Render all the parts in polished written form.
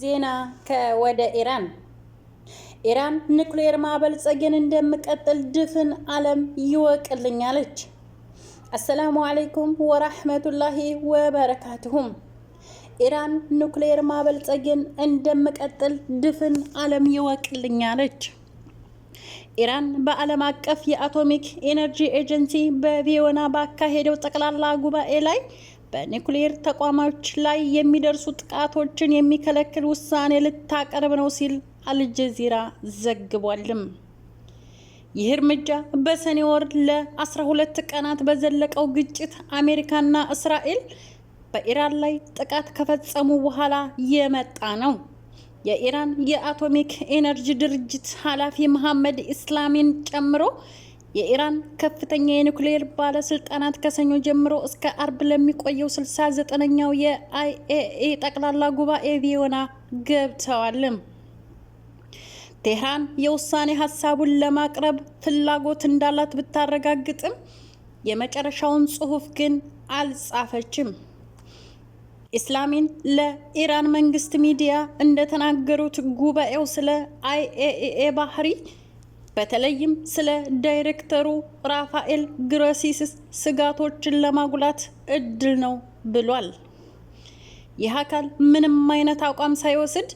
ዜና ከወደ ኢራን። ኢራን ኒውክሌር ማበልጸግን እንደምቀጥል ድፍን ዓለም ይወቅልኝ አለች። السلام عليكم ورحمة الله وبركاته። ኢራን ኒውክሌር ማበልጸግን እንደምቀጥል ድፍን ዓለም ይወቅልኝ አለች። ኢራን በዓለም አቀፍ የአቶሚክ ኤነርጂ ኤጀንሲ በቪዮና ባካሄደው ጠቅላላ ጉባኤ ላይ በኒውክሌር ተቋሞች ላይ የሚደርሱ ጥቃቶችን የሚከለክል ውሳኔ ልታቀርብ ነው ሲል አልጀዚራ ዘግቧልም። ይህ እርምጃ በሰኔ ወር ለ12 ቀናት በዘለቀው ግጭት አሜሪካና እስራኤል በኢራን ላይ ጥቃት ከፈጸሙ በኋላ የመጣ ነው። የኢራን የአቶሚክ ኤነርጂ ድርጅት ኃላፊ መሐመድ ኢስላሚን ጨምሮ የኢራን ከፍተኛ የኒውክሌር ባለስልጣናት ከሰኞ ጀምሮ እስከ አርብ ለሚቆየው 69ኛው የአይኤኤ ጠቅላላ ጉባኤ ቪዮና ገብተዋል። ቴህራን የውሳኔ ሀሳቡን ለማቅረብ ፍላጎት እንዳላት ብታረጋግጥም የመጨረሻውን ጽሑፍ ግን አልጻፈችም። ኢስላሚን ለኢራን መንግስት ሚዲያ እንደተናገሩት ጉባኤው ስለ አይኤኤ ባህሪ፣ በተለይም ስለ ዳይሬክተሩ ራፋኤል ግሮሲስ ስጋቶችን ለማጉላት እድል ነው ብሏል። ይህ አካል ምንም አይነት አቋም ሳይወስድ፣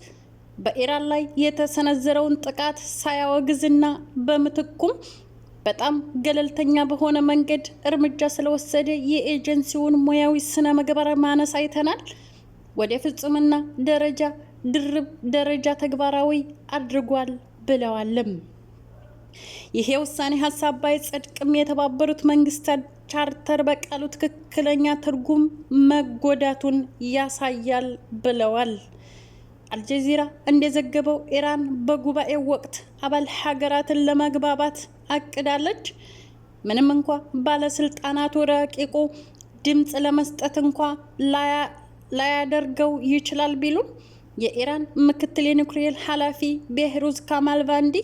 በኢራን ላይ የተሰነዘረውን ጥቃት ሳያወግዝና በምትኩም በጣም ገለልተኛ በሆነ መንገድ እርምጃ ስለወሰደ የኤጀንሲውን ሙያዊ ስነ ምግባር ማነስ አይተናል። ወደ ፍጹምና ደረጃ ድርብ ደረጃ ተግባራዊ አድርጓል ብለዋልም። ይህ የውሳኔ ሀሳብ ባይጸድቅም የተባበሩት መንግስታት ቻርተር በቃሉ ትክክለኛ ትርጉም መጎዳቱን ያሳያል ብለዋል። አልጀዚራ እንደዘገበው ኢራን በጉባኤው ወቅት አባል ሀገራትን ለመግባባት አቅዳለች። ምንም እንኳ ባለስልጣናቱ ረቂቁ ድምፅ ለመስጠት እንኳ ላያደርገው ይችላል ቢሉም፣ የኢራን ምክትል የኒውክሌር ኃላፊ ቤህሩዝ ካማልቫንዲ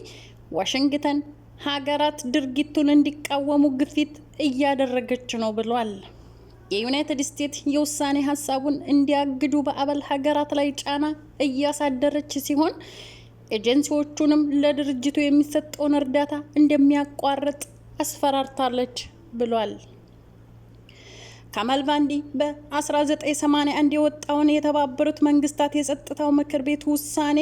ዋሽንግተን ሀገራት ድርጊቱን እንዲቃወሙ ግፊት እያደረገች ነው ብሏል። የዩናይትድ ስቴትስ የውሳኔ ሀሳቡን እንዲያግዱ በአባል ሀገራት ላይ ጫና እያሳደረች ሲሆን፣ ኤጀንሲዎቹንም ለድርጅቱ የሚሰጠውን እርዳታ እንደሚያቋርጥ አስፈራርታለች ብሏል። ካማልቫንዲ በ1981 የወጣውን የተባበሩት መንግስታት የጸጥታው ምክር ቤት ውሳኔ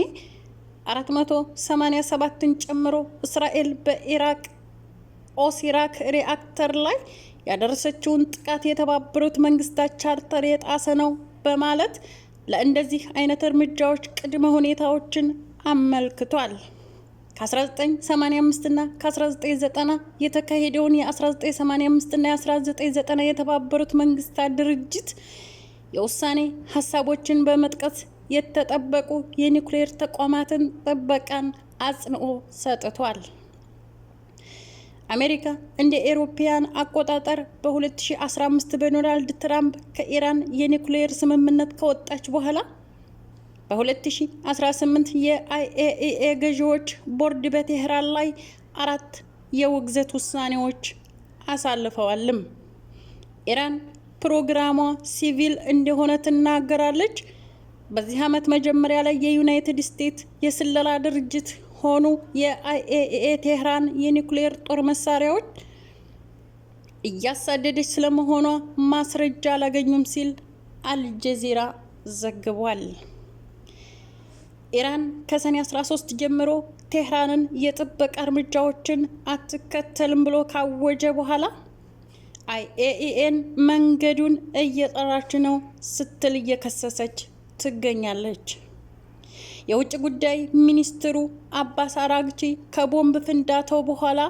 487ን ጨምሮ እስራኤል በኢራቅ ኦሲራክ ሪአክተር ላይ ያደረሰችውን ጥቃት የተባበሩት መንግስታት ቻርተር የጣሰ ነው በማለት ለእንደዚህ አይነት እርምጃዎች ቅድመ ሁኔታዎችን አመልክቷል። ከ1985 እና ከ1990 የተካሄደውን የ1985 እና የ1990 የተባበሩት መንግስታት ድርጅት የውሳኔ ሀሳቦችን በመጥቀስ የተጠበቁ የኒውክሌር ተቋማትን ጥበቃን አጽንኦ ሰጥቷል። አሜሪካ እንደ ኤሮፓያን አቆጣጠር በ2015 በዶናልድ ትራምፕ ከኢራን የኒውክሌር ስምምነት ከወጣች በኋላ በ2018 የአይኤኢኤ ገዢዎች ቦርድ በቴህራን ላይ አራት የውግዘት ውሳኔዎች አሳልፈዋልም። ኢራን ፕሮግራሟ ሲቪል እንደሆነ ትናገራለች። በዚህ ዓመት መጀመሪያ ላይ የዩናይትድ ስቴትስ የስለላ ድርጅት ሆኑ የአይኤኢኤ ቴህራን የኒውክሌር ጦር መሳሪያዎች እያሳደደች ስለመሆኗ ማስረጃ አላገኙም ሲል አልጀዚራ ዘግቧል። ኢራን ከሰኔ 13 ጀምሮ ቴህራንን የጥበቃ እርምጃዎችን አትከተልም ብሎ ካወጀ በኋላ አይኤኢኤን መንገዱን እየጠራች ነው ስትል እየከሰሰች ትገኛለች። የውጭ ጉዳይ ሚኒስትሩ አባስ አራግቺ ከቦምብ ፍንዳታው በኋላ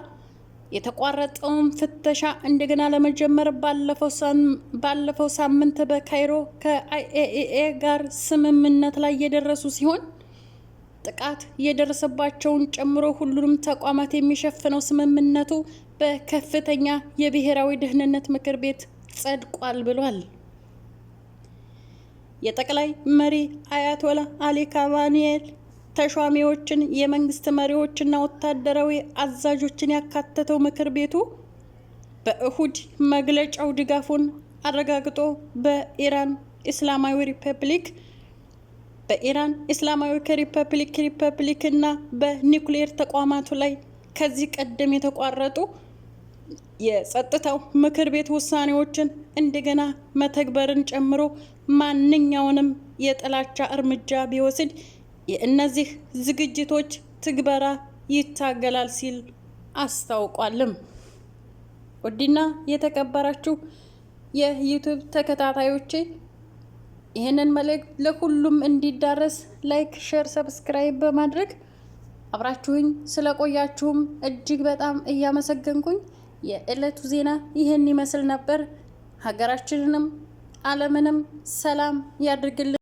የተቋረጠውን ፍተሻ እንደገና ለመጀመር ባለፈው ሳምንት በካይሮ ከአይኤኢኤ ጋር ስምምነት ላይ የደረሱ ሲሆን፣ ጥቃት የደረሰባቸውን ጨምሮ ሁሉንም ተቋማት የሚሸፍነው ስምምነቱ በከፍተኛ የብሔራዊ ደህንነት ምክር ቤት ጸድቋል ብሏል። የጠቅላይ መሪ አያቶላ አሊ ካማኒኤል ተሿሚዎችን፣ የመንግስት መሪዎችና ወታደራዊ አዛዦችን ያካተተው ምክር ቤቱ በእሁድ መግለጫው ድጋፉን አረጋግጦ በኢራን እስላማዊ ሪፐብሊክ በኢራን እስላማዊ ሪፐብሊክ እና በኒውክሌር ተቋማቱ ላይ ከዚህ ቀደም የተቋረጡ የጸጥታው ምክር ቤት ውሳኔዎችን እንደገና መተግበርን ጨምሮ ማንኛውንም የጥላቻ እርምጃ ቢወስድ የእነዚህ ዝግጅቶች ትግበራ ይታገላል ሲል አስታውቋልም። ውድና የተከበራችሁ የ YouTube ተከታታዮቼ፣ ይህንን መልእክት ለሁሉም እንዲዳረስ like፣ share፣ subscribe በማድረግ አብራችሁኝ ስለቆያችሁም እጅግ በጣም እያመሰገንኩኝ የዕለቱ ዜና ይህን ይመስል ነበር። ሀገራችንንም ዓለምንም ሰላም ያድርግልን።